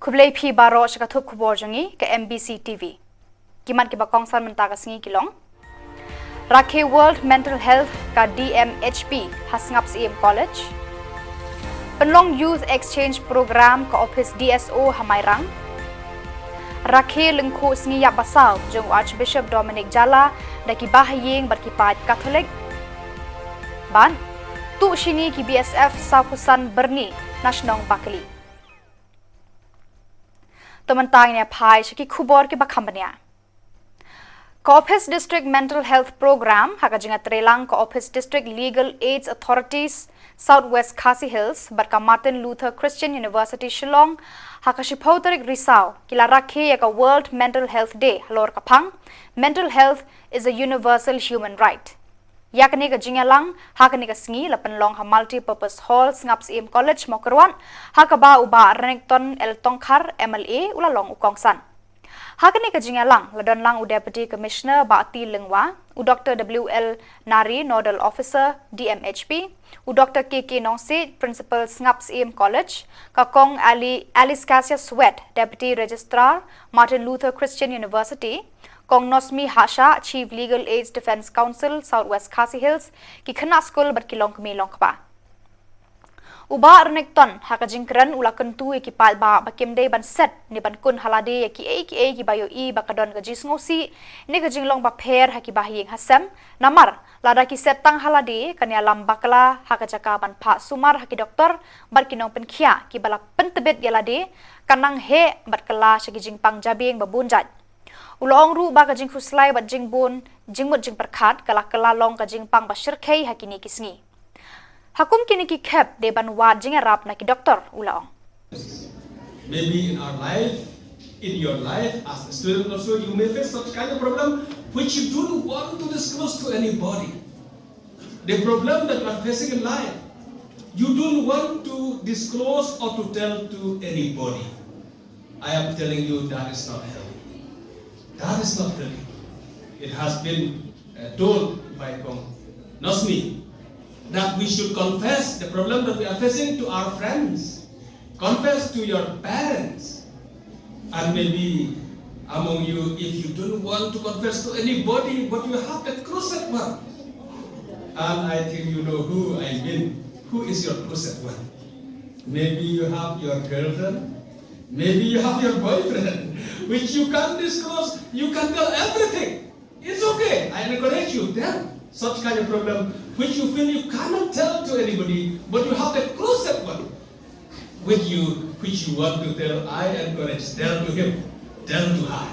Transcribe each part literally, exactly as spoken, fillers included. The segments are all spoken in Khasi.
Khublei phi baroh sha ka thup khubor jong ngi ka M B C T V. Ki mat kiba kongsan mynta ka sngi ki long: Rakhe World Mental Health ka D M H P ha Sngap Syiem College. Pynlong Youth Exchange Program ka Office D S O ha Mairang. Rakhe lyngkhuh sngi ïap basaw jong u Archbishop Dominic Jala da ki bahaïing bad ki paid Katholik. Bad tuh shini ki B S F sawphew san byrni na shnong Bakali. To mynta ngin ïa phai sha ki khubor kiba kham bniah. Ka Office District Mental Health Program ha ka jingïatreilang ka Office District Legal Aids Authorities South West Khasi Hills bad ka Martin Luther Christian University Shillong ha ka shiphew tarik Risaw ki la rakhe ïa ka World Mental Health Day halor ka phang: Mental health is a universal human right. Ïa kane ka jingïalang ha kane ka sngi la pynlong ha Multipurpose Hall, Sngap Syiem College, Mawkyrwat, ha kaba u Bah Renikton L Tongkhar, M L A, u la long u kongsan. Ha kane ka jingïalang la don lang u Deputy Commissioner Bah T Lyngwa, u Doctor W L Nari, Nodal Officer, D M H P, u Doctor K K Nongsiej, Principal, Sngap Syiem College, ka Kong Ali, Alice Cassius Swett, Deputy Registrar, Martin Luther Christian University, Kong Nosmi Hasha, Chief, Legal Aids Defence Council, South West Khasi Hills, ki khynnah skul bad ki longkmie longkpa. U Bah Renikton ha ka jingkren u la kyntu ïa ki paidbah ba kim dei ban set ne ban kun ha lade ïa kiei kiei kiba ïohi ba ka don ka jingsngewsih ne ka jinglong bapher ha ki bahaïing hasem, namar lada ki set tang ha lade kan ïalam bakla ha ka jaka ban phah sumar ha ki doktor bad ki nongpynkhiah kiba la pyntbit ïa lade, kan nang heh bad kylla sha ki jingpang jabieng ba bun jait. U la ong ruh ba ka jingkhuslai bad jingbun jingmut jingpyrkhat ka la kylla long ka jingpang ba shyrkhei ha kine ki sngi. Ha kum kine ki khep dei ban wad jingïarap na ki doktor, u la ong. Maybe in our life, in your life as a student also, you may face such kind of problem which you don't want to disclose to anybody. The problem that you are facing in life, you don't want to disclose or to tell to anybody. I am telling you that is not healthy. That is not healthy. It has been uh, told by Kong Nosmi that we should confess the problem that we are facing to our friends. Confess to your parents. And maybe among you, if you don't want to confess to anybody, but you have the closet one. And I think you know who I mean. Who is your closet one? Maybe you have your girlfriend. Maybe you have your boyfriend, which you can't disclose. You can tell everything. It's okay. I encourage you. Tell such kind of problem which you feel you cannot tell to anybody, but you have the closet one with you, which you want to tell. I encourage. Tell to him. Tell to her.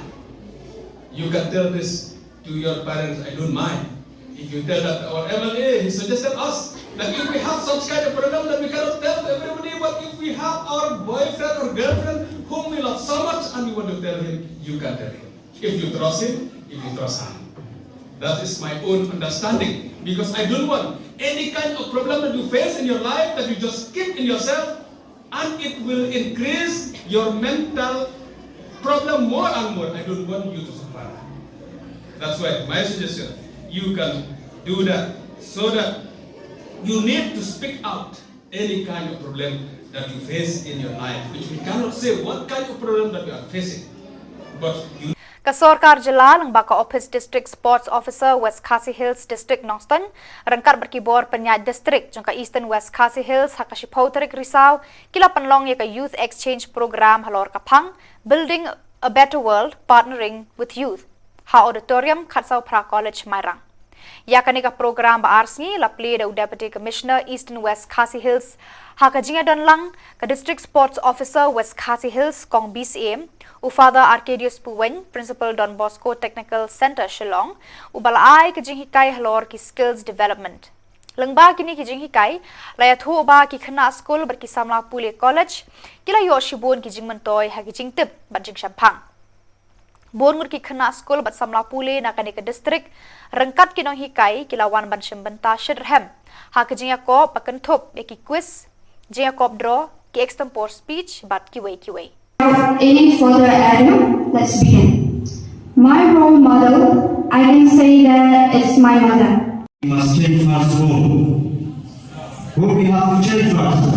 You can tell this to your parents. I don't mind. If you tell that our M L A, he suggested us that if we have such kind of problem that we cannot tell to everybody, but if we have our boyfriend or girlfriend whom we love so much and we want to tell him, you can tell him. If you trust him, if you trust her. That is my own understanding. Because I don't want any kind of problem that you face in your life that you just keep in yourself and it will increase your mental problem more and more. I don't want you to suffer. That's why my suggestion, you can do that so that you need to speak out any kind of problem that you face in your life, which we cannot say what kind of problem that you are facing, but you Ka Sorkar Jylla lyngba ka Office District Sports Officer West Khasi Hills District Nongstoiñ ryngkat bad ki bor pynïaid district jong ka Eastern West Khasi Hills ha ka shiphew tarik Risaw ki la pynlong ïa ka Youth Exchange Program halor ka phang Building a Better World, Partnering with Youth ha Auditorium Khatsawphra College, Mairang. Ïa kane ka program ba ar sngi la plie da u Deputy Commissioner Eastern West Khasi Hills ha ka jingïadon lang ka District Sports Officer West Khasi Hills, Kong B C M, u Father Arcadius Puweiñ, Principal Don Bosco Technical Centre Shillong, uba la ai ka jinghikai halor ki skills development. Lyngba kine ki jinghikai la ïathuh ba ki khynnah skul bad ki samla pule college ki la ïoh shibun ki jingmyntoi ha ki jingtip bad jingshemphang. Bun ngut ki khynnah skul bad samla pule na kane ka district ryngkat ki nonghikai ki la wan ban shim bynta shitrhem ha ka jingïakop ba kynthup ïa ki quiz, jingïakop draw, ki extempore speech bad kiwei kiwei. Without any further ado, let's begin. My role model, I can say that it's my mother. We must change first home. Home we have to change first.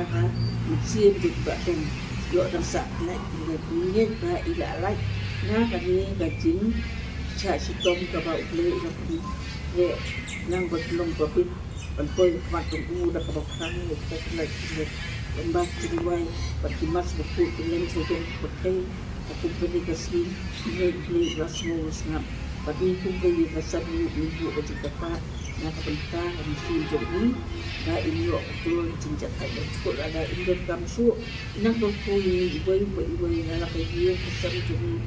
ha mynsiem jong kiba don. Ïoh dang sah khlaiñ, khlaiñ, ngeit ba i la lait na kane ka jingshah shitom kaba U Blei u la pynkhreh nang ba shnong ba bit ban poi ha khmat jong u da kaba khlaiñ, da kaba khlaiñ, da kaba khlaiñ, ban ki mas bakhuid ki leng sha jong ki pyrthei. Kumba ka sngi, ngi ngi la sngew la sngap. Bad ngi kumba ngi la san ngi ngi buh ka jingkyrpad na ka bynta ka mynsiem jong ngi. Ba in ïoh ka jingjakhlia jingkhuslai, ba in donkam shuh na ka kyrkhu jong ngi iwei pa iwei, na la ka ïing ka sem jong ngi.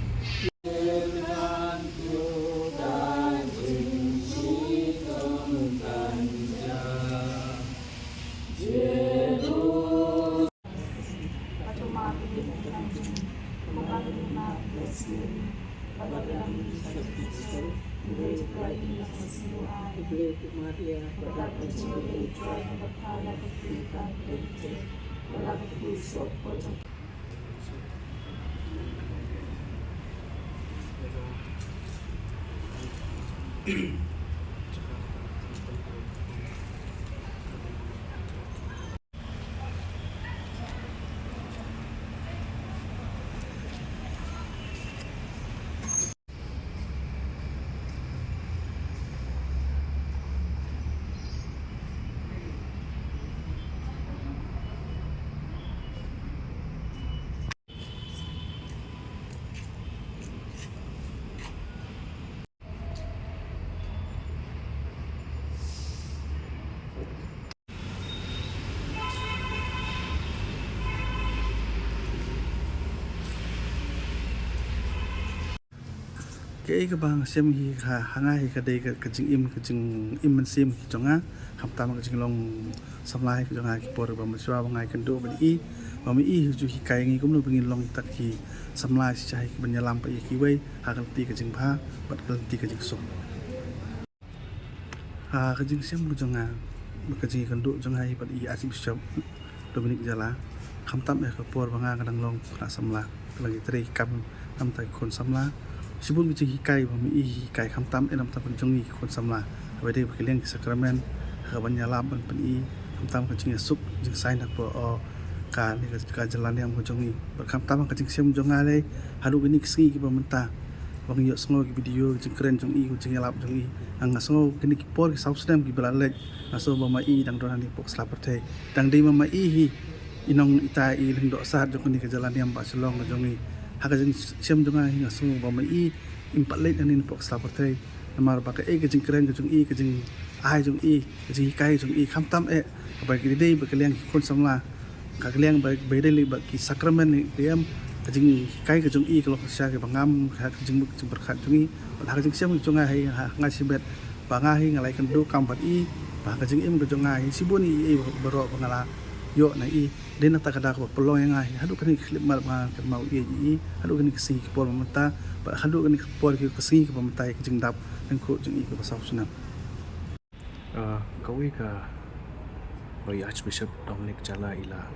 Kaei kaba nga shem hi ha, ha nga hi ka dei ka, ka jingim, ka jingim mynsiem hi jong nga, khamtam ka jinglong samla hi jong nga ki por ba mynshuwa ba nga ïakynduh ban i, ba ma i hi ju hikai ngi kumno ba ngin long kita ki samla shisha hi ki ban ïalam pat ïa kiwei ha ka lynti ka jingbha bad ka lynti ka jingsuk. Ha ka jingshem ka jong nga, ka jingïakynduh jong nga hi bad i Archbishop Dominic Jala, khamtam eh ka por ba nga ka dang long khynnah samla, ka la ngi trei kam namar ki khun samla. Shibun ka jinghikai ba ma i hikai khamtam eh namar ka jong ngi ki khun samla. Haba dei ba ki liang ki sakramen, ha ka ban ïalap ban pyni, khamtam ka jingïasuk, jingsaiñ na ka, o, kane ka, ka jylla niam ka jong ngi. Bad khamtam ka jingshem jong nga lei, haduh kine ki sngi kiba mynta. Ba ngi ïohsngew ki video, ki jingkren jong i, ki jingïalap jong i. Nga sngew kine ki por ki saw snem kiba la leit, nga sngew ba ma i dang don hangne hapoh sla pyrthei. Dang dei ma ma i hi i nong ita i lyngdoh sat jong kane ka jylla niam ba Shillong ka jong i. Ha ka jingshem jong nga hi nga sngew ba ma i im pat leit hangne hapoh sla pyrthei. Namar ba kaei ka jingkren ka jong i, ka jingai jong i, ka jinghikai jong i, khamtam eh kaba ki dei ba ka liang ki khun samla. Ka liang ba, ba dei lei ba ki sakramen hi, ka jinghikai ka jong i ka long shisha kaba ngam ha ka jingmut jingpyrkhat jong i. Bad ha ka jingshem jong nga hi, ha nga shibit ba nga hi nga la ïakynduh kam bad i, ba ha ka jingim ka jong nga hi shibun i, i baroh ba nga la ïoh na i. Dei na kata ka daw kaba pynlong ïa nga hi haduh kane ka khyllipmat ba nga kynmaw ïa i, haduh kane ka sngi ka por ba mynta, bad haduh kane ka por ka sngi kaba mynta ïa ka jingdap lyngkhuh jong i kaba saw snem. Ah, kawei kaba i Archbishop Dominic Jala i la,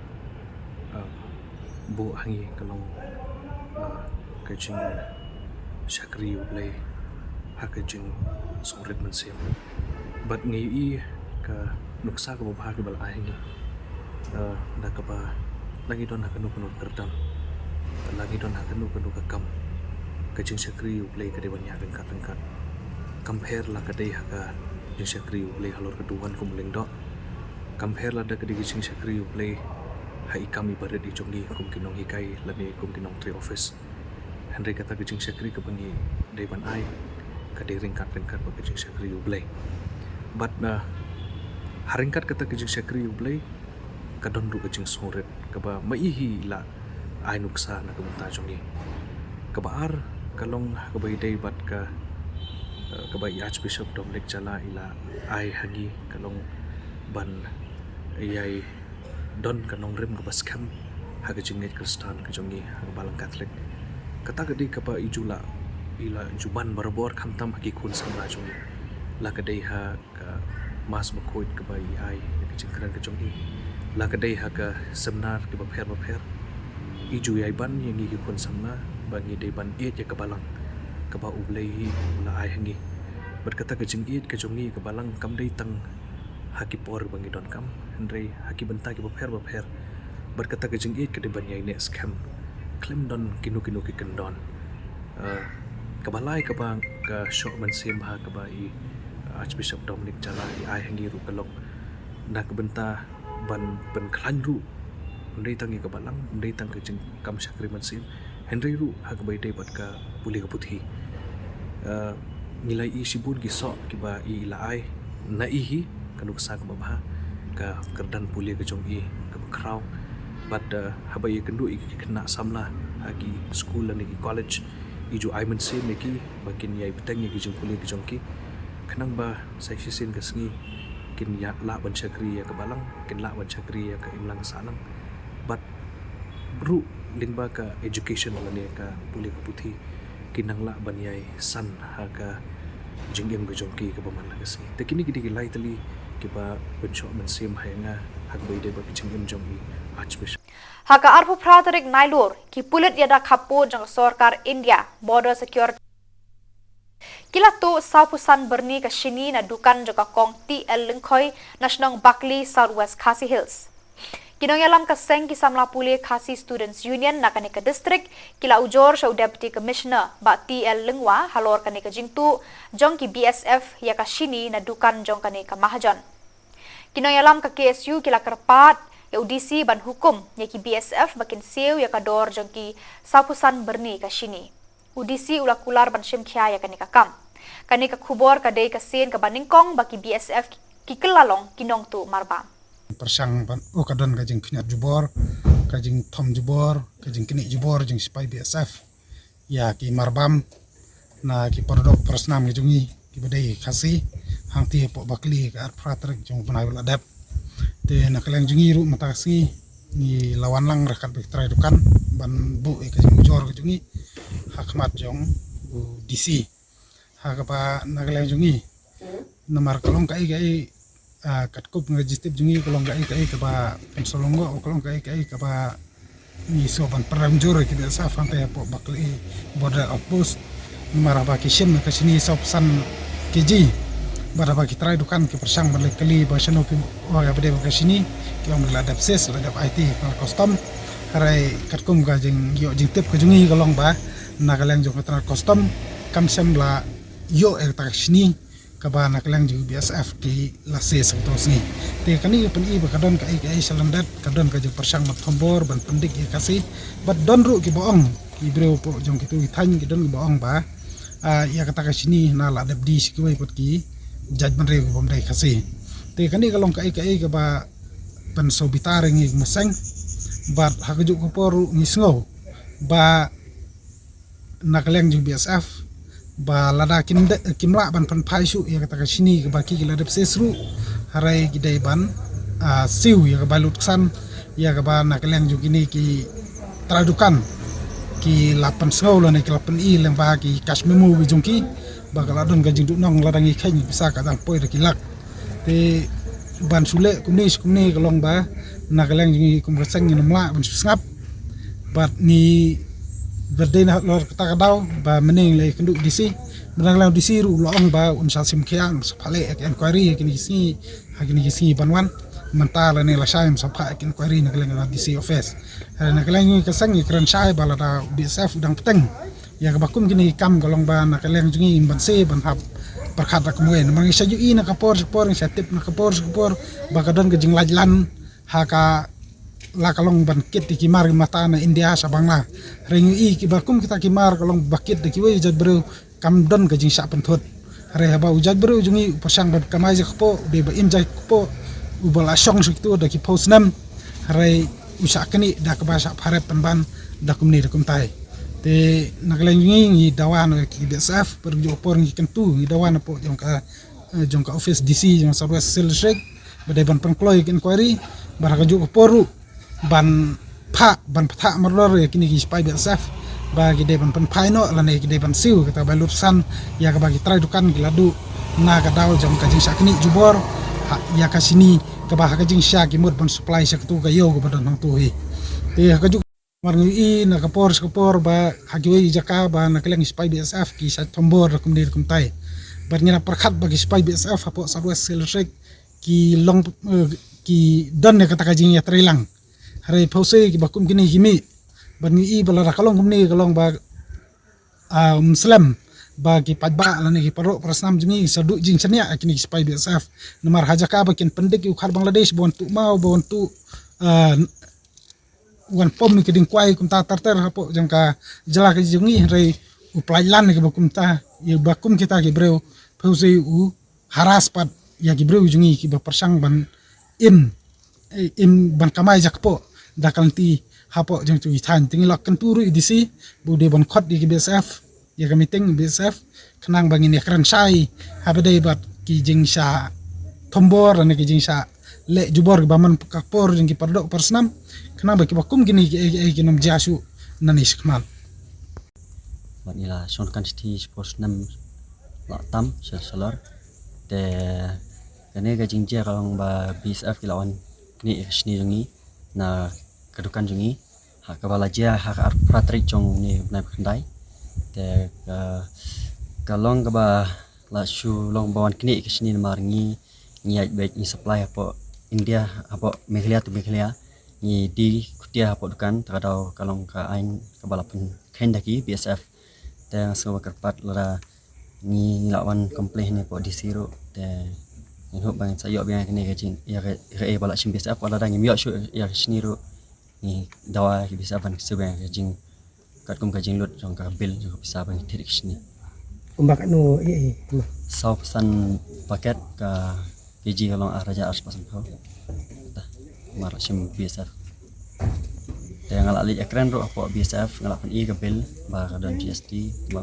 ah, buh ha ngi ka long, ah, ka jingshakri U Blei ha ka jingsngewrit mynsiem. Bad ngi ïohi ka nuksa kaba bha kaba la ai ha ngi. Ah, da kaba la ngi don ha kano kano ka kyrdan, la ngi don ha kano kano ka kam, ka jingshakri U Blei ka dei ban ïaid ryngkat ryngkat. Kam pher la ka dei ha ka jingshakri U Blei halor ka duwan kum u lyngdoh. Kam pher lada ka dei ka jingshakri U Blei ha i kam i barit i jong ngi kum ki nonghikai lane kum ki nongtrei office. Hynrei kata ka jingshakri kaba ngi dei ban ai ka dei ryngkat ryngkat bad ka jingshakri U Blei. Bad na ha ryngkat kata ka jingshakri U Blei ka don ruh ka jingsngewrit kaba ma i hi i la ai nuksa na ka bynta jong ngi. Kaba ar ka long kaba i dei bad ka, eh, kaba i Archbishop Dominic Jala i la ai ha ngi ka long ban ïai don ka nongrim kaba skhem ha ka jingngeit Khristan ka jong ngi ha ka Balang Katholik. Kata ka dei kaba i ju la, i la ju ban barabor khamtam ha ki khun samla jong ngi. La ka dei ha ka Mass Bakhuid kaba i ai ïa ka jingkren ka jong i, la ka dei ha ka seminar kiba pher ba pher, i ju ïai ban ïa ngi ki khun samla ba ngi dei ban ïeit ïa ka Balang kaba U Blei hi u la ai ha ngi. Bad kata ka jingïeit ka jong ngi ïa ka Balang kam dei tang ha ki por ba ngi donkam, hynrei ha ki bynta kiba pher ba pher. Bad kata ka jingïeit ka dei ban ïai neh skhem khlem don kino kino ki kyndon. Eh, kaba lai kaba ka shoh mynsiem ha kaba i Archbishop Dominic Jala i ai ha ngi ruh ka long na ka bynta ban pynkhlaiñ ruh, ym dei tang ïa ka Balang, ym dei tang ka jingkam shakri mynsiem, Hynrei ruh ha kaba ïadei bad ka pule ka puthi, ngi la ïohi shibun ki soh kiba i la ai na i hi, ka nuksa kaba bha, ka kyrdan pule ka jong i kaba khraw. Bad haba i kynduh i ki khynnah samla ha ki skul lane ki college, i ju ai mynsiem ïa ki ba kin ïai bteng ïa ki jingpule ka jong ki, khnang ba sa shisien ka sngi kin ïa lah ban shakri ïa ka balang, kin lah ban shakri ïa ka imlang sahlang. Bad ruh lyngba ka education lane ka pule ka puthi, kin nang lah ban ïai san ha ka jingim ka jong ki kaba man la ka sngi. Te kine ki dei ki lai tylli kiba pynshoh mynsiem ha nga ha kaba ïadei bad ka jingim jong i Archbishop. Ha ka arphew phra tarik Nailur, ki pulit ïada khappud jong ka sorkar India, Border Security, ki la tuh sawphew san byrni ka shini na dukan jong ka kong T L Lyngkhoi na shnong Bakli, South West Khasi Hills. Ki nongïalam ka seng ki samla pule Khasi Students Union na kane ka district ki la ujor sha u Deputy Commissioner Bah T L Lyngwa halor kane ka jingtuh jong ki B S F ïa ka shini na dukan jong kane ka mahajon. Ki nongïalam ka K S U ki la kyrpad ïa u D C ban hukum ïa ki B S F ba kin siew ïa ka dor jong ki sawphew san byrni ka shini. U D C u la kular ban shim khia ïa kane ka kam. Kane ka khubor ka dei ka sien kaba nyngkong ba ki B S F ki kylla long ki nongtuh marbam. Pyrshang ban, oh, ka don ka jingkhñiot jubor, ka jingthom jubor, ka jingknieh jubor jong sipai B S F ïa ki marbam na ki para doh para snam ki jong ngi kiba dei Khasi, hangtei hapoh Bakli ka arphew phra tarik jong u bnai ba la dep. Te na ka liang jong ngi ruh mynta ka sngi ngi la wan lang ryngkat bad ki trai dukan ban buh ïa ka jingujor ka jong ngi ha khmat jong u D C. Ha kaba na ka liang jong ngi, namar ka long kaei kaei, ah, katkum ka jingtip jong ngi, ka long kaei kaei kaba pynshlur, ka long kaei kaei kaba ngi sngew ban pynrem jur ïa ki B S F hangtei hapoh Bakli border outpost. Namar haba ki shim ïa ka shini sawphew san K G, bad haba ki trai dukan ki pyrshang ban leit kylli ba shano phi ong ïa ba dei ba ka shini, ki ong ba la dep seize, la dep aiti ha ka tnat custom. Hynrei katkum ka jingïoh jingtip ka jong ngi ka long ba na ka liang jong ka tnat custom kam shym la ïoh ïa kata ka shini kaba na ka liang jong B S F ki la seize ha kato ka sngi. Te kane ka pyni ba ka don kaei kaei sha lyndet, ka don ka jingpyrshang ban thombor, ban pyndik ïa ka Khasi. Bad don ruh kiba ong, ki briew hapoh jong kito ki thaiñ ki don kiba ong ba, ah, ïa kata ka shini na la dep die sha kiwei pat ki jaitbynriew kibym dei Khasi. Te kane ka long kaei kaei kaba pynsngewbitar ïa ngi kum ka seng. Bad ha kajuh ka por ruh ngi sngew ba na ka liang jong B S F ba lada kim de, kim lah ban pynphai shuh ïa kata ka shini kaba ki, ki la dep seize ruh, hynrei ki dei ban, ah, siew ïa ka bai lut ksan ïa kaba na ka liang jong kine ki trai dukan ki la pynsngew lane ki la pyni lyngba ki cash memo ki jong ki ba ka la don ka jingduhnong, lada ngi kheiñ pisa ka dang poi da ki lak. Te ban shu leh kumne shu kumne ka long ba na ka liang jong ngi kum ka seng ngim lah ban shu sngap. Bad ngi, bad dei na halor kata ka daw ba mynne ngi la ïakynduh D C, bad na ka liang D C ruh u la ong ba un sa shim khia, un sa phah leh ïa ka inquiry ha kine ki sngi, ha kine ki sngi ban wan. Mynta lane lashai un sa phah ïa ka inquiry na ka liang D C office. Hynrei na ka liang jong ngi ka seng ngi kren shai ba lada B S F u dang bteng ïa kaba kum kine ki kam, ka long ba na ka liang jong ngi ngim banse ban hap pyrkhat da kumwei. Namar ngi sa ju i na ka por sha ka por, ngi sa tip na ka por sha ka por ba ka don ka jinglait lan ha ka, la ka long ban kit ïa ki mar ki mata na India sha Bangla. Hynrei ngi i kiba kum kita ki mar ka long ba kit da kiwei ki jaitbynriew kam don ka jingshah pynthut. Hynrei haba u jaitbynriew jong ngi u pyrshang ban kamai jakpoh, u dei ba im jakpoh, uba la shong sha kito da ki phew snem, hynrei u shah knieh da kaba shah pharep pynban da kumne da kumtai. Te na ka liang jong ngi ngi dawa na ki B S F, bad ha kajuh ka por ngi kyntu, ngi dawa na poh jong ka, eh, jong ka office D C jong South West Khasi Hills District ba dei ban pynkloi ïa ka inquiry, bad ha kajuh ka por ruh ban phah, ban pynthah mardor ïa kine ki sipai B S F ba ki dei ban pynphai noh lane ki dei ban siew kata ka bai lut ksan ïa kaba ki trai dukan ki la duh na ka daw jong ka jingshah knieh jubor, ha, ïa ka shini kaba ha ka jingshisha ki mut ban supply sha kato ka ïew kaba don hangto hi. Te ha kajuh, namar ngi i na ka por sha ka por ba ha kiwei ki jaka ba na ka liang ki sipai B S F ki shah thombor da kumne da kumtai. Bad ngi la pyrkhat ba ki sipai B S F hapoh South West Khasi Hills District ki long, eh, ki don ïa kata ka jingïatreilang. Hynrei phew sei kiba kum kine ki mih. Bad ngi i ba lada ka long kumne ka long ba, ah, ym slem ba ki paidbah lane ki para doh para snam jong ngi sa duh jingshaniah ïa kine ki sipai B S F. Namar ha jaka ba kin pyndik ïa u khar Bangladesh ba wan tuh maw, ba wan tuh, ah, wan pom ïa ki ding kwai kumta ter ter hapoh jong ka jylla ka jong ngi, hynrei u pynlait lan ïa kiba kumta, ïa kiba kum kita ki briew, phi u sei u harass pat ïa ki briew jong ngi kiba pyrshang ban im, im ban kamai jakpoh da ka lynti hapoh jong ki thaiñ. Te ngi la kyntu ruh ïa i D C ba u dei ban khot ïa ki B S F ïa ka meeting B S F, khnang ba ngin ïakren shai ha ba dei bad ki jingshah thombor lane ki jingshah leh jubor kiba man ka por jong ki para doh para snam, khnang ba kiba kum kine ki, ki, ki nym jia shuh nangne shakhmat. Bad ngi la shongkan shithi shipor snem la tam sha shalor. Te kane ka jingjia ka long ba B S F ki la wan knieh ïa ka shini jong ngi na ka dukan jong ngi ha kaba la jia ha ka arphew phra tarik jong une u bnai ba khyndai. Te ka, ka long kaba la shu long ba wan knieh ïa ka shini namar ngi, ngi ïaid beit, ngi supply hapoh India, hapoh Meghalaya to Meghalaya. Ngi die khutia hapoh dukan, te ka daw ka long ka aiñ kaba la pynkheiñ da ki B S F. Te nga sngew ba kyrpad lada ngi, ngi la wan complain hapoh D C ruh, te ngin hope ba ngin sa ïoh biang ïa kane ka jing, ïa ka, ïa ka, ïa ba la shim B S F, wat lada ngim ïoh shuh ïa ka shini ruh, ngi dawa ïa ki B S F ban kyrsiew biang ïa ka jing, katkum ka jinglut jong ka bill jong ka pisa ba ngi thied ïa ka shini. Kumba katno, eh, eh, kumba? Saw phew san paket, ka K G ka long ar hajar arspah sanphew. Te namar la shim B S F. Te nga la leit ïakren ruh hapoh B S F, nga la pyni ka bill ba ka don G S T, ba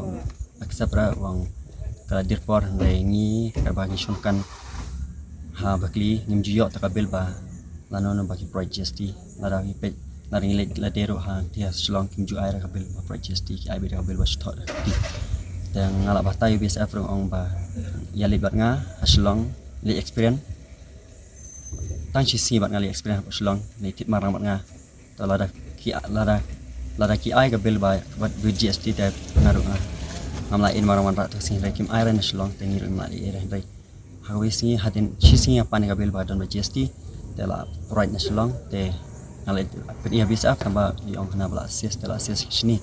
accept ruh, ba ka la dier por, hynrei ngi, kaba ngi shongkan ha Bakli, ngim ju ïoh te ka bill ba lano lano ba ki provide G S T. Lada ngi peit, lada ngi leit lade ruh ha, te ha Shillong kim ju ai ruh ka bill ba provide G S T, ki ai beit ka bill ba shu thoh ruh. Te nga la batai B S F ruh, ong ba ïa leit bad nga ha Shillong, leit experience. Tang shi sngi bad nga leit experience hapoh Shillong, leit thied marang bad nga. Te lada ki, lada, lada ki ai ka bill ba, bad G S T te nga ruh nga, ngam lah ïa marang wanrah, te ka sngi hynrei kim ai ruh na Shillong, te ngi ruh ngim lah ïa, hynrei ha kawei sngi, hadien shi sngi nga pan ïa ka bill ba don bad G S T, te la provide na Shillong, te nga la pyni ha B S F, tangba i ong hana ba la assess, te la assess shini.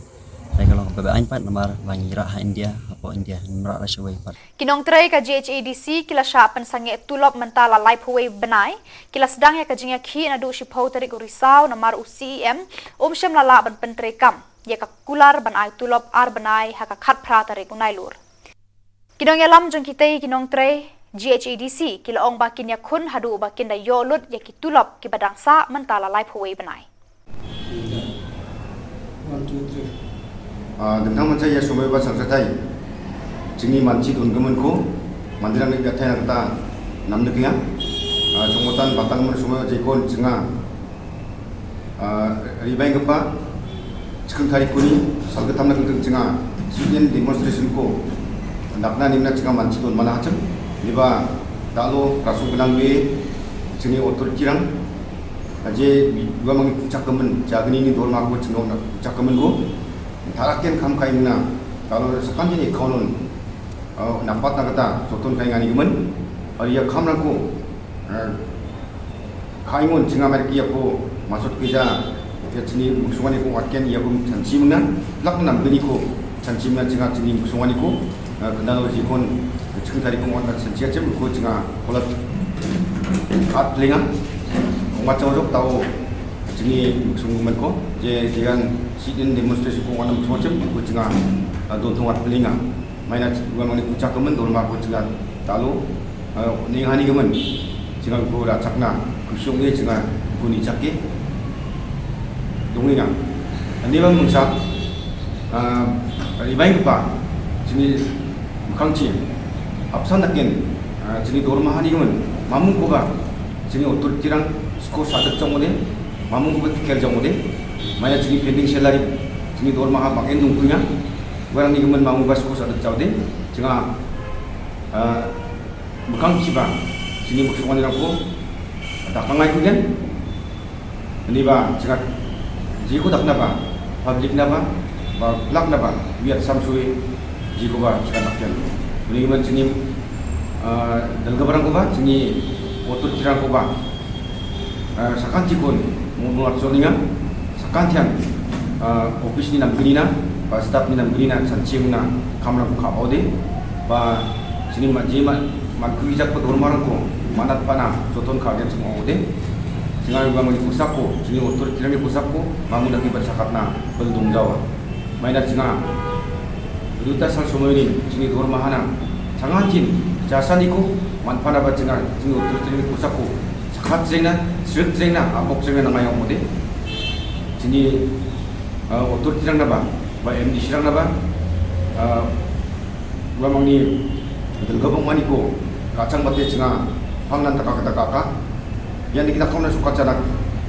Hynrei ka long kaba aiñ pat namar ba ngi rah ha India, hapoh India, ngim rah ruh shawei pat. Ki nongtrei ka G H A D C ki la shah pynsangeh tulop mynta la laiphew wei bnai, ki la sdang ïa ka jingïakhih naduh shiphew tarik u Risaw namar u C E M um shym la lah ban pyntreikam ïa ka kular ban ai tulop ar bnai ha ka khatphra tarik u Nailur. Ki nongïalam jong kitei ki nongtrei G H A D C ki la ong ba kin ïakhun haduh ba kin da ïoh lut ïa ki tulop kiba dang sah mynta la laiphew wei bnai. One, two, three. Ah, dang nang mynta ïa sumai ba sangsatai. Jingïaman chi don ka man ko. Mandirang ni ka thai na kata nam ni kya. Ah, jong watan batang man sumai ba jikon jinga. Ah, ribai kapa, chikhun thari kuni, sal ka tam na kengkeng jinga, student demonstration ko, dakna nimna jinga man chi don mana hacham, niba dalo rasu benang be, jingi authority rang, aje, dua mangi puchak kemen, jagni ni dor ma ko jinga na puchak kemen ko, thara ken kam kai mina, dalo sakan jini kaunon, ah, nampat na kata, soton kai ngani kemen, aria kam rang ko, ah, Khaingon jinga mer ki ïa ko masot ki ja ïa chini muksungani ko wat ken ïa ko chanchi muna lak nam bini ko chanchi muna jinga chini muksungani ko kena lo jikon chikun tari ko wat chanchi achem ko jinga kolat at plinga wat chawjok tao chini muksung men ko je jian sit in demonstration ko wat nam chawchem ko jinga don thong at plinga. Mai na wan mani kuchak kemen dor ma ko chinga talo ni hani kemen chinga ko da chakna kushong ni chinga ko ni chakke dong ni na ani ban mungsa ribai kepa chini mukang chi apsan nakin chini dor ma hani kemen mamung ko ba chini otur tirang sko sadak chong de mamung ko ba tikel chong de mai na chini pending salary chini dor ma ha bang en dung punya Warang ni kemen ma ngu bas ko sa da chau de chinga mukang chiba chini muksung ni ko da kangai ku den ni ba chinga ji ko dak na ba public na ba ba lak na ba wiat sam sui ji ko ba chinga dak ken ni kemen chini dal gabarang ko ba chini otur chirang ko ba Sakan chikun mu muat soninga sakan thiang office ni nam gini na ba staff ni nam gini na san chim na kamra ku kha ode ba sini ma jima man ku ijak pa dormar ko manat pana soton kha gen sum ode Jngai ba mani pusak ko, jngai otor tirang ni pusak ko, bangun lagi bersakat na beldung jawa. Maina jngai. Duta sang sumoy ni, jngai dor mahana. Sangat jin, jasa ni ko, manpana ba jngai, jngai otor tirang ni pusak ko. Sakat jngai na, srut jngai na, apok jngai na ngayong mode. Jngai, uh, otor tirang na ba, ba M D sirang na ba, uh, Wa mangni, dengka bong mani ko, kachang bate chinga, pang nan taka taka ka. Yan ni kita kong na suka chana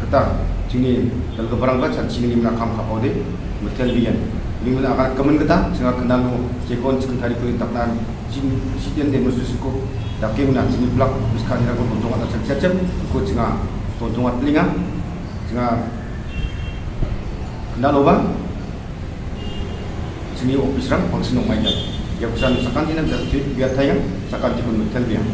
kita, chini, dengka barang ka, chan chini ni mena kam ka pau de, metel bian. Ni mena akan kemen kita, chinga kenal lo, chekon chicken thari ko intak nan, chin, sitian de musu siko, dake mena chini plak, biska ni rago tontong ata chan chachem, ko chinga, tontong at linga, chinga, kenal lo ba, Sini office rang pang sinong mai jan. Ya kusan sakan ina biar biar tayang sakan tikun metel biang.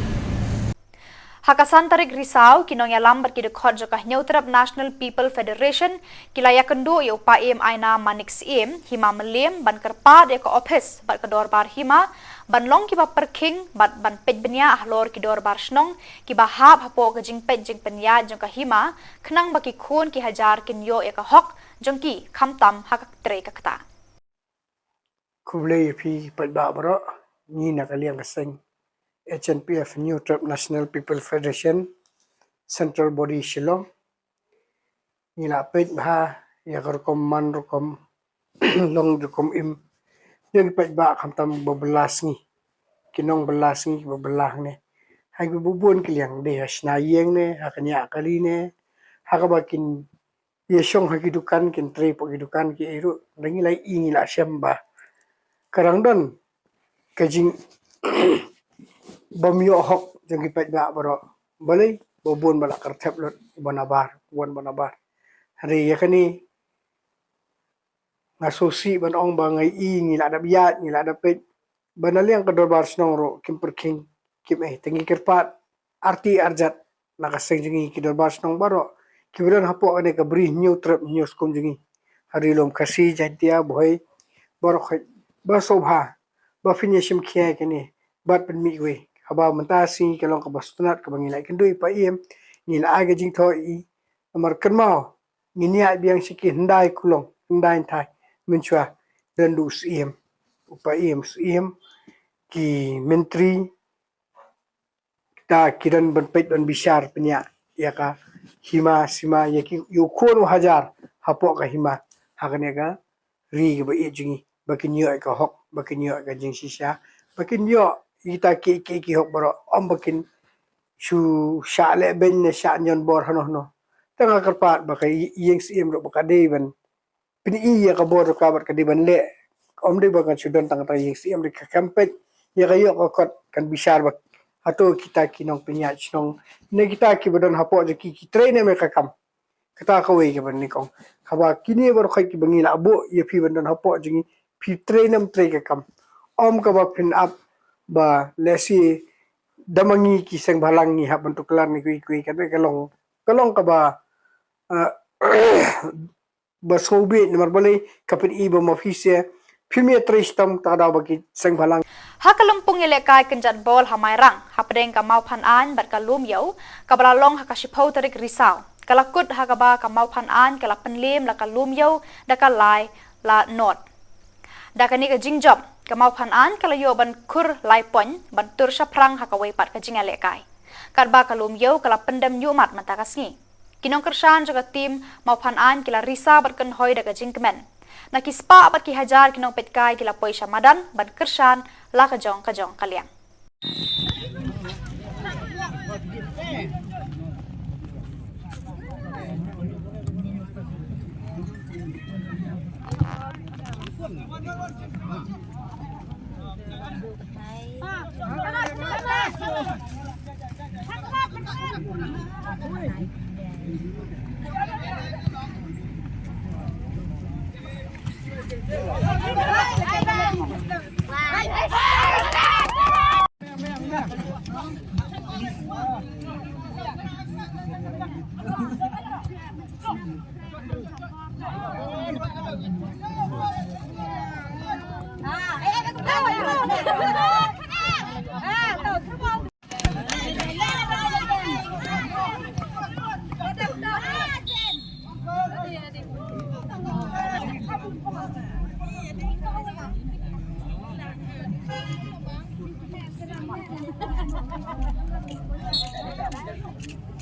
Ha ka san tarik Risaw, ki nongïalam bad ki dkhot jong ka Hynñiewtrep National People Federation, ki la ïakynduh ïa u Paiem Aina Manik Syiem, Hima Mylliem, ban kyrpad ïa ka ophis bad ka dorbar hima, ban long kiba pyrkhing bad ban peit bniah halor ki dorbar shnong, kiba hap hapoh ka jingpeit jingpynïaid jong ka hima, khnang ba ki khun ki hajar kin ïoh ïa ka hok jong ki khamtam ha ka trei ka kta. Khublei ïa phi paidbah baroh, ngi na ka liang ka seng H N P F, Hynñiewtrep National People Federation, Central Body Shillong. Ngi la peit bha ïa ka rukom man rukom long rukom im. Ïa ki paidbah khamtam ba bylla sngi, ki nong bylla sngi ba bylla hangne. Ha ki bun bun ki liang, dei ha shna ïing ne, ha ka ñiah kali ne, ha kaba kin ïa shong ha ki dukan, kin trei hapoh ki dukan ki ei ruh, da ngi la i ngi la shem ba ka dang don ka jing bym ïoh hok jong ki paidbah baroh. Balei, ba bun ba la kyrthep lut, ba nabar, bun ba nabar. Hynrei ïa kane nga sngewsih ban ong ba nga i ngi la dep ïaid, ngi la dep peit, ba na liang ka dorbar shnong ruh kim pyrkhing, kim ei, te ngi kyrpad arti arjat na ka seng jong ngi, ki dorbar shnong baroh kiba don hapoh kane ka bri Hynñiewtrep Hynñiewskum jong ngi, ha Ri Lum Khasi, Jaintia, Bhoi, baroh khoit, ba sngewbha ba phin ïa shim khia ïa kane bad pynmih wei. Haba mynta sngi ka long kaba sngewtynnat kaba ngi la ïakynduh ïa i Paiem, ngi la ai ka jingthoh ïa i, namar kynmaw ngin ïaid biang sha ki hyndai kulong, hyndai hynthai mynshuwa, don u Syiem, u Paiem, u Syiem, ki myntri, kita ki don ban peit ban bishar pynïaid ïa ka hima sima, ïa ki, ïa u khun u hajar hapoh ka hima, ha kane ka ri kaba ïeit jong ngi, ba kin ïoh ïa ka hok, ba kin ïoh ïa ka jingshisha, ba kin ïoh ïa kita ki, ki, ki hok baroh, ym ba kin shu shah leh beiñ ne shah ñion bor hano hano. Te nga kyrpad ba ka ï-, ïing Syiem ruh ba ka dei ban pyni ïa ka bor ka bad ka dei ban leh. Ym dei ba kan shu don tang tang ïing Syiem, dei ka kam peit ïa ka ïoh ka kot, kan bishar ba hato kita ki nongpynïaid shnong ne kita kiba don hapoh jong ki, ki trei ne em ïa ka kam. Kata kawei kaba nyngkong. Haba kine baroh khoit kiba ngi la buh ïa phi ban don hapoh jong ngi, phi trei ne em trei ka kam. Ym kaba phin ap ba lehse da ma ngi ki seng bhalang ngi hap ban tuklar ne kiwei kiwei, kane ka long, ka long kaba, ah, ba sngewbha namar balei, ka pyni ba ma phi se phim ïa trei shitom, ta ka daw ba ki seng bhalang. Ha ka lympung ïalehkai kynjat bol ha Mairang, hapdeng ka Mawphan Aiñ bad ka Lumïew, kaba la long ha ka shiphew tarik Risaw, ka la kut ha kaba ka Mawphan Aiñ ka la pynliem la ka Lumïew da ka lai la nod. Da kane ka jingjop, ka Mawphan Aiñ ka la ïoh ban khur lai point ban tur shaphrang ha kawei pat ka jingïalehkai, katba ka Lumïew ka la pyndem ñiuhmat mynta ka sngi. Ki nongkyrshan jong ka tim Mawphan Aiñ ki la risa bad kynhoi da ka jingkmen. Na ki spah bad ki hajar ki nongpeitkai ki la poi sha madan ban kyrshan la ka jong ka jong ka liang.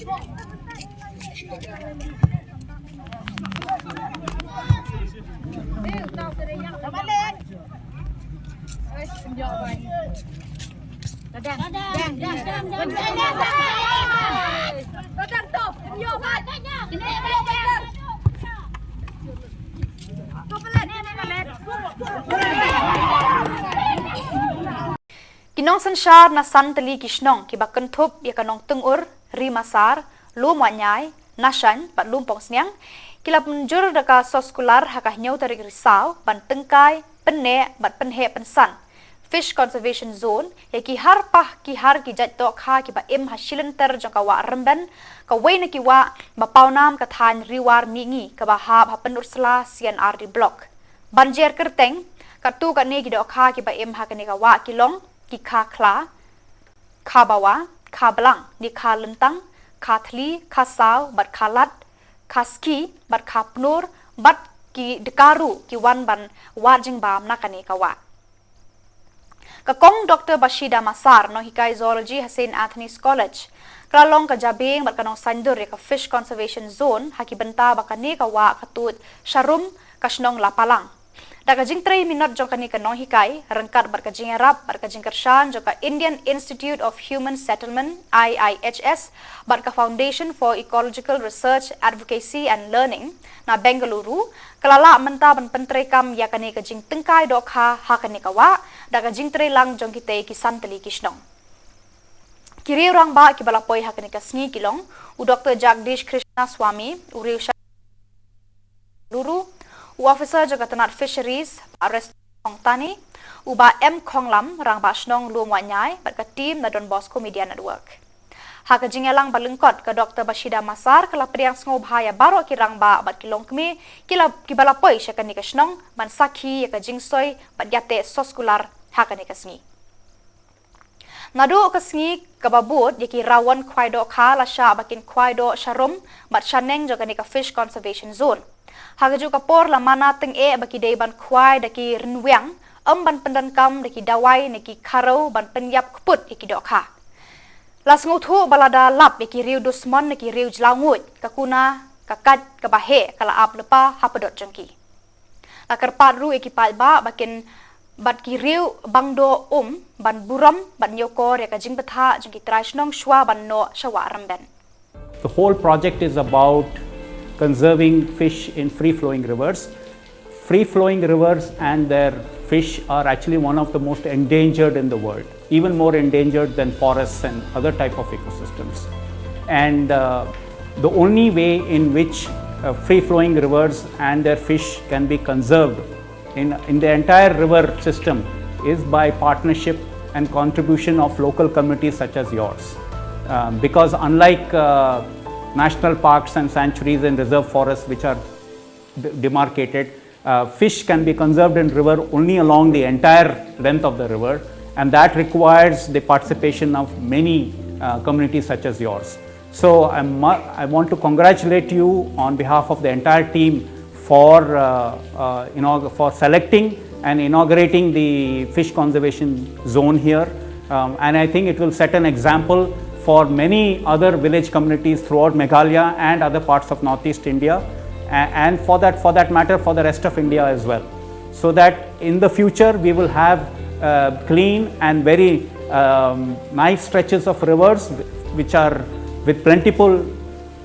Ki nongsynshar na san tylli ki shnong kiba kynthup ïa ka Nongtyngur, Ri Masar, Lum Wahñiai, Nashan bad Lum Pongsniang ki la pynjur da ka soskular ha ka hynñiew tarik Risaw ban tyngkai, pynneh bad pynheh pynsan Fish Conservation Zone ïa ki har pah ki har ki jait dohkha kiba im ha shilynter jong ka wah Rymben, kawei na ki wah ba pawnam ka thaiñ Ri War Mihngi kaba hap ha Pynursla C&RD Block. Ban jer kyrteng, katto katne ki dohkha kiba im ha kane ka wah ki long ki Kha Khla, Kha Bawa, Kha Blang, ne Kha Lyntang, Kha Thli, Kha Saw bad Kha Lad, Kha Ski bad Kha Pnur bad ki Dkaru ki wan ban wad jingbam na kane ka wah. Ka Kong Doctor Bashida Masar, nonghikai Zoology ha Saint Anthony's College, ka la long ka jabieng bad ka nongsaiñdur ïa ka Fish Conservation Zone ha ki bynta ba kane ka wah ka tuid sharum ka shnong Lapalang. Da ka jingtrei minot jong kane ka nonghikai, ryngkat bad ka jingïarap bad ka jingkyrshan jong ka Indian Institute of Human Settlement, I I H S, bad ka Foundation for Ecological Research, Advocacy and Learning na Bengaluru, ka la lah mynta ban pyntreikam ïa kane ka jingtyngkai dohkha ha kane ka wah da ka jingtrei lang jong kitei ki san tylli ki shnong. Ki riew rangbah kiba la poi ha kane ka sngi ki long u Doctor Jagdish Krishna Swami, u riew sha Luru, u officer jong ka tnat Fisheries, Bah Rest Khongtani, u Bah M Khonglam, rangbah shnong Lum Wahñiai bad ka team na Don Bosco Media Network. Ha ka jingïalang ba lyngkot, ka Doctor Bashida Masar ka la pdiang sngewbha ïa baroh ki rangbah bad ki longkmie ki la, kiba la poi sha kane ka shnong ban sakhi ïa ka jingsoi bad ïateh soskular ha kane ka sngi. Naduh ka sngi kaba bud, ïa ki rawon khwai dohkha la shah ba kin khwai doh sharum bad shaneng jong kane ka Fish Conservation Zone. Ha kajuh ka por la mana tyngeh ba ki dei ban khwai da ki rynwiang, ym ban pyndonkam da ki dawai ne ki kharew ban pynïap kput ïa ki dohkha. La sngewthuh ba lada lap ïa ki riew dusmon ne ki riew jlaw nguid, ka kuna ka kait kaba heh ka la ap lypa ha pdot jong ki. La kyrpad ruh ïa ki paidbah ba kin bat ki riew bangdoh um ban burom bad ñiewkor ïa ka jingbthah jong ki trai shnong shuwa ban noh sha wah Rymben. The whole project is about conserving fish in free flowing rivers. Free flowing rivers and their fish are actually one of the most endangered in the world, even more endangered than forests and other type of ecosystems. And uh, the only way in which uh, free flowing rivers and their fish can be conserved in, in the entire river system is by partnership and contribution of local communities such as yours. Um, because unlike uh, national parks and sanctuaries and reserve forests, which are d- demarcated, uh, fish can be conserved in river only along the entire length of the river, and that requires the participation of many uh, communities such as yours. So I, mu- I want to congratulate you on behalf of the entire team for uh, uh, inaug- for selecting and inaugurating the fish conservation zone here. Um, and I think it will set an example for many other village communities throughout Meghalaya and other parts of Northeast India, a- and for that, for that matter, for the rest of India as well. So that in the future we will have uh, clean and very um, nice stretches of rivers which are with plentiful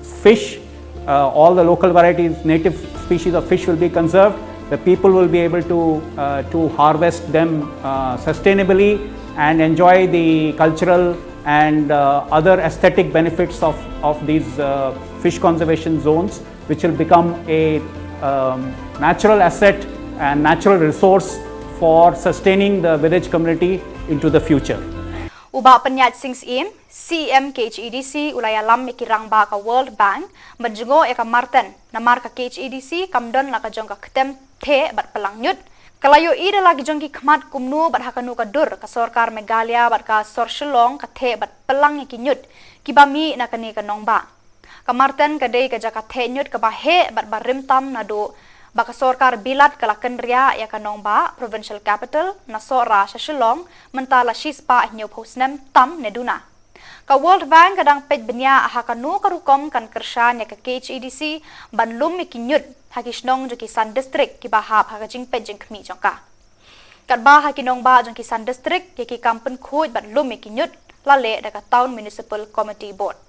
fish. Uh, all the local varieties, native species of fish will be conserved. The people will be able to uh, to harvest them uh, sustainably and enjoy the cultural and uh, other aesthetic benefits of, of these uh, fish conservation zones, which will become a um, natural asset and natural resource for sustaining the village community into the future. U Bah Pynïaid Sing Syiem, C E M K H A D C, u la ïalam ïa ki rangbah ka World Bank ban jngoh ïa ka marten, namar ka K H A D C kam don la ka jong ka ktem theh bad pyllang ñiut. Ka la ïohi da la ki jong ki khmat kumno bad ha kano ka dur ka sorkar Meghalaya bad ka sor Shillong ka theh bad pyllang ïa ki ñiut kiba mih na kane ka nongbah. Ka marten ka dei ka jaka theh ñiut kaba heh bad ba rim tam naduh ba ka sorkar Bilat ka la kynriah ïa ka nongbah, provincial capital, na Sohra sha Shillong mynta la shispah hynñiewphew snem tam ne duna. Ka World Bank ka dang peit bniah ha kano ka rukom kan kyrshan ïa ka K H A D C ban lum ïa ki ñiut ha ki shnong jong ki san district kiba hap ha ka jingpeit jingkhmih jong ka. Katba ha ki nongbah jong ki san district, ïa ki kam pynkhuid bad lum ïa ki ñiut la leh da ka Town Municipal Committee Board.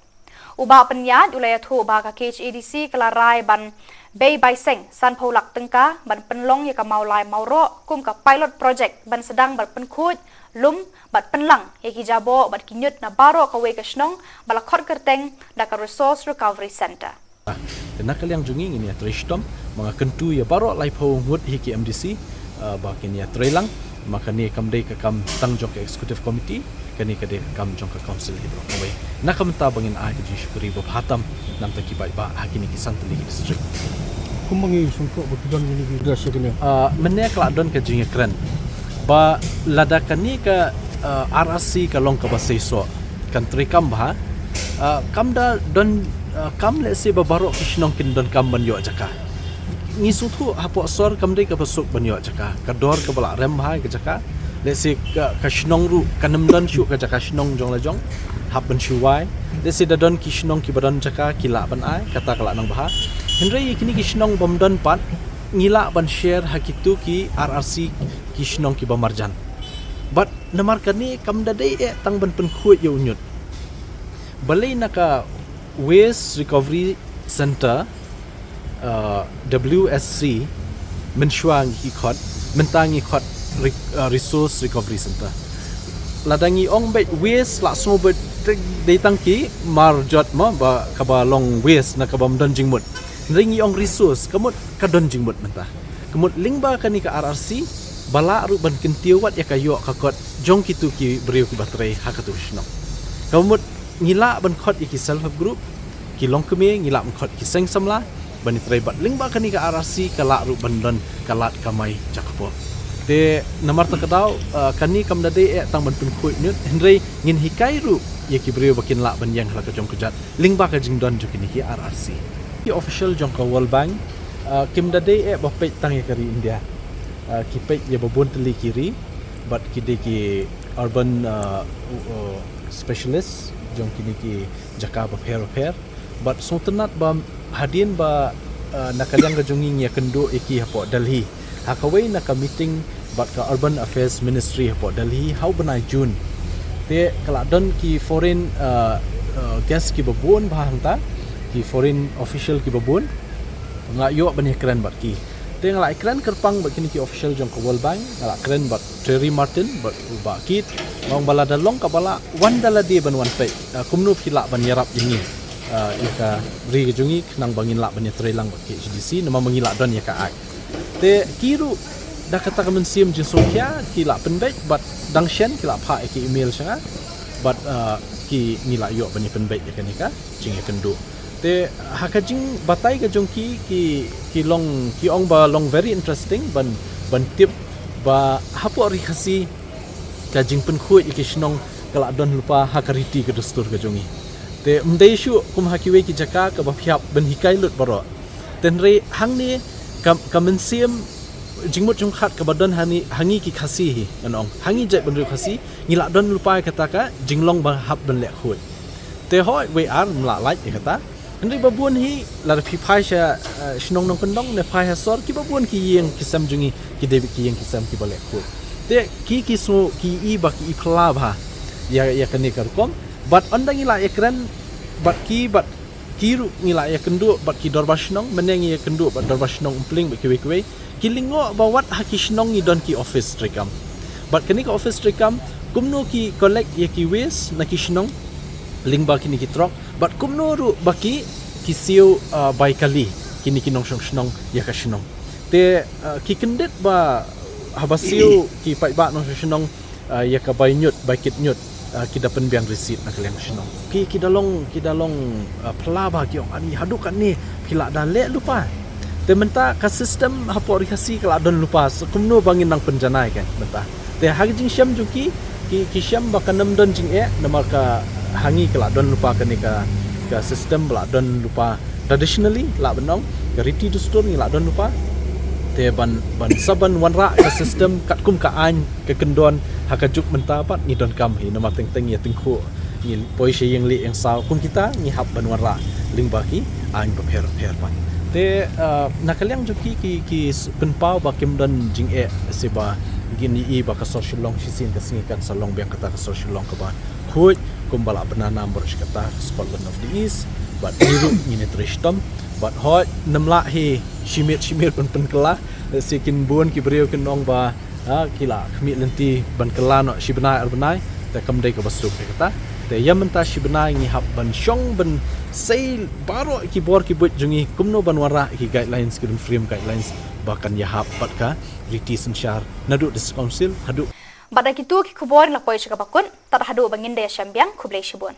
U Bah Pynïaid u la ïathuh ba ka K H A D C ka la rai ban bei bai seng sanphew lak tyngka ban pynlong ïa ka Mawlai Mawroh kum ka pilot project ban sdang ban pynkhuid, lum bad pynlang ïa ki jaboh bad ki ñiut na baroh kawei ka shnong ba la khot kyrteng da ka Resource Recovery Centre. Te na ka liang jong ngi ngin ïa trei shitom, ma nga kyntu ïa baroh laiphew ngut hi ki M D C, ah, ba kin ïa trei lang, ma kane kam dei ka kam tang jong ka executive committee, kane ka dei ka kam jong ka council hi baroh kawei. Na ka bynta ba ngin ai ka jingshakri ba bha tam na ka bynta ki paidbah ha kine ki san tylli ki district. Kumba ngi sngewthuh ba ki don kine ki gas kine. Ah, mynne ka la don ka jingïakren ba lada kane ka, ah, R R C ka long kaba seisoh, kan treikam bha, ah, kam da don, ah, kam lehse ba baroh ki shnong kin donkam ban ïoh jaka. Ngi sngewthuh hapoh sor kam dei kaba suk ban ïoh jaka. Ka dor kaba la rem bha ïa ka jaka. Lehse ka, ka shnong ruh kan ym don shuh ka jaka shnong jong la jong hap ban shu wai. Lehse da don ki shnong kiba don jaka ki lah ban ai, kata ka la nang bha. Hynrei ïa kine ki shnong bym don pat ngi lah ban share ha kito ki R R C ki shnong kiba marjan. Bad namar kane kam da dei eh tang ban pynkhuid ïa u ñiut. Balei na ka Waste Recovery Centre, uh, W S C, mynshuwa ngi ki khot, mynta ngi khot re-, uh, Resource Recovery Centre. Lada ngi ong beit waste la sngew beit dei, dei tang ki marjot mo ba kaba long waste na kaba ym don jingmut. Hynrei ngi ong resource, ka mut ka don jingmut mynta. Ka mut lyngba kane ka R R C, ba lah ruh ban kyntiew wat ïa ka ïoh ka kot jong kito ki briew kiba trei ha kato ka shnong. Ka mut ngi lah ban khot ïa ki self help group, ki longkmie, ngi lah ban khot ki seng samla ban ïa trei bad lyngba kane ka R R C ka lah ruh ban don ka lad kamai jaka pop. Te namar ta ka daw, uh, kane kam da dei eh tang ban pynkhuid ñiut, hynrei ngin hikai ruh ïa ki briew ba kin lah ban ïeng ha la ka jong ka jat lyngba ka jingdon jong kine ki R R C. Ki official jong ka World Bank, uh, kim da dei eh ba peit tang ïa ka ri India. Uh, ki peit ïa ba bun tylli ki ri, bad ki dei ki urban, uh, uh, specialist jong kine ki jaka bapher bapher. Bad sngewtynnat ba hadien ba, uh, na ka liang ka jong ngi ngi ïakynduh ïa ki hapoh Delhi ha kawei na ka meeting bad ka Urban Affairs Ministry hapoh Delhi ha u bnai June. Te ka la don ki foreign, uh, uh, guest kiba bun bha hangta, ki foreign official kiba bun. Nga ïoh ban ïakren bad ki. Te nga la ïakren kyrpang bad kine ki official jong ka World Bank, nga la kren bad Terry Martin bad u Bah Kit. Nga ong ba lada long kaba lah, wan da lade ban wan peit, uh, kumno phi lah ban ïarap ïa ngi, uh, ïa ka ri ka jong ngi khnang ba ngin lah ban ïatrei lang bad K H A D C, namar ba ngi lah don ïa ka act. Te ki ruh da kata ka mynsiem jingsngewkhia ki la pynbeit bad dang shen ki la phah ïa ki email sha nga bad, uh, ki, ngi la ïoh ban ïa pynbeit ïa kane ka jingïakynduh. Te ha ka jingbatai ka jong ki, ki, ki long, ki ong ba long very interesting ban, ban tip ba hapoh Ri Khasi ka jingpynkhuid ïa ki shnong ka la don lypa ha ka riti ka dustur ka jong ngi. Te ym dei shuh kum ha kiwei ki jaka kaba phi hap ban hikai lut baroh. Te hynrei hangne ka, ka mynsiem jingmut jingpyrkhat kaba don hangne, ha ngi ki Khasi hi, ngan ong. Ha ngi jaitbynriew Khasi, ngi la don lypa ïa kata ka jinglong ba hap ban leh khuid. Te hooid, wei ar, ym lah lait ïa kata. Hynrei ba bun hi, lada phi phai sha, eh, shnong nongkyndong, ne phai ha sor, kiba bun ki ïing ki sem jong ngi, ki dei beit ki ïing ki sem kiba leh khuid. Te ki, ki sngew, ki i ba ki i phylla bha ïa, ïa kane ka rukom. Bad ynda ngi la ïakren bad ki, bad ki ruh ngi la ïakynduh bad ki dorbar shnong, mynne ngi ïakynduh bad dorbar shnong Umpling bad kiwei kiwei. Ki lyngngoh ba wat ha ki shnong ngi don ki office treikam. Bad kane ka office treikam, kumno ki collect ïa ki waste na ki shnong lyngba kine ki trok, bad kumno ruh ba ki, ki siew, ah, bai kali kine ki nongshong shnong ïa ka shnong. Te, ah, ki kyndit ba haba siew ki paidbah nongshong shnong, ah, ïa ka bai ñiut, bai kit ñiut, ah, ki da pynbiang receipt na ka liang shnong. Ki, ki da long, ki da long, ah, phylla bha, ki ong, ani haduh katne phi la da leh lypa. Te mynta ka system hapoh Ri Khasi ka la don lypa, so kumno ba ngin nang pynjanai kein mynta. Te ha ka jingshem jong ki, ki, ki shem ba kan ym don jingeh, namar ka ha ngi ka la don lypa kane ka, ka system ba la don lypa traditionally, lah ban ong, ka riti dustur ngi la don lypa. Te ban, ban sa ban wanrah ka system katkum ka aiñ ka kyndon ha ka juk mynta pat ngi donkam hi, namar teng teng ïa tyngkhuh Ngin poi sha ïing leh ïing saw kum kita, ngi hap ban wanrah lyngba ki aiñ bapher bapher pat. Te, ah, na ka liang jong ki, ki, ki s-, pynpaw ba kim don jingeh se ba ngin ïohi ba ka sor Shillong shisien ka sngi kan sa long biang kata ka sor Shillong kaba khuid kumba la bna nam baroh shi katta, Scotland of the East. Bad ngi ruh ngin ïatrei shitom. Bad hooid, ym lah hi shi miet shi miet ban pynkylla, se kin bun ki briew kin ong ba, ha, ki la khmih lynti ban kylla noh shi bnai ar bnai, te kam dei kaba suk ïa kata. Te ïa mynta shi bnai ngi hap ban shong ban sei baroh ki bor ki buit jong ngi kumno ban wanrah ki guidelines, ki Donfriam guidelines ba kan ïahap bad ka riti synshar naduh District Council haduh. Bad da kitu ki khubor ngi la poi sha kaba kut, tad haduh ba ngin da ïashem biang, khublei shibun.